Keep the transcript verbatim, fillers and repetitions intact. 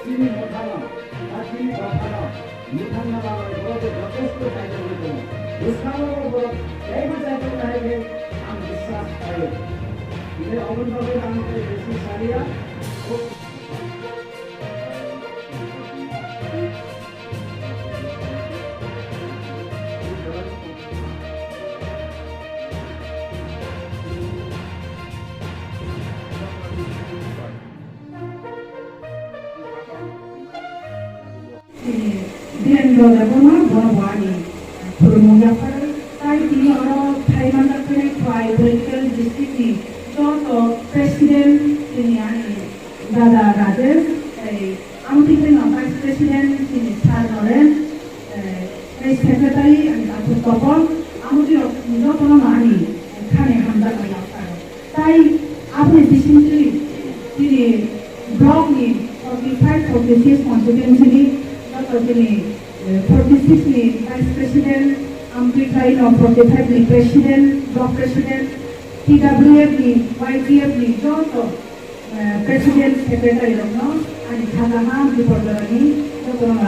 Chini mothano, ba chini dophano, mwthangna bagwi borok jotesto chaijagwi tongo. Bwskango borok teibo chaijak nai hwnwi ang biswas khlaio. Hwnwi oboni bagwi ang tei bisi saliya. Chini Birendra Debbarma, bono bo ani khulumung yapharwi. Tai tini oro phai manjak phai Khwai Political District ni joto President chini ani dada Rajesh, tei amtwi phano Vice President chini Sir Noren, eh, tei Secretary ani Takhuk Topol, amtwi rok jotono no ani khani hamjakma yapharwi. Tai aboni bisingtwi chini block ni forty five, forty six constituency ni joto chini, eh, forty six ni Vice President, amtwi khlai no forty five ni President, Block President, T W F ni, Y T F ni joto, eh, President, Secretary rok no ani kha kaham Bipoljora ni joto no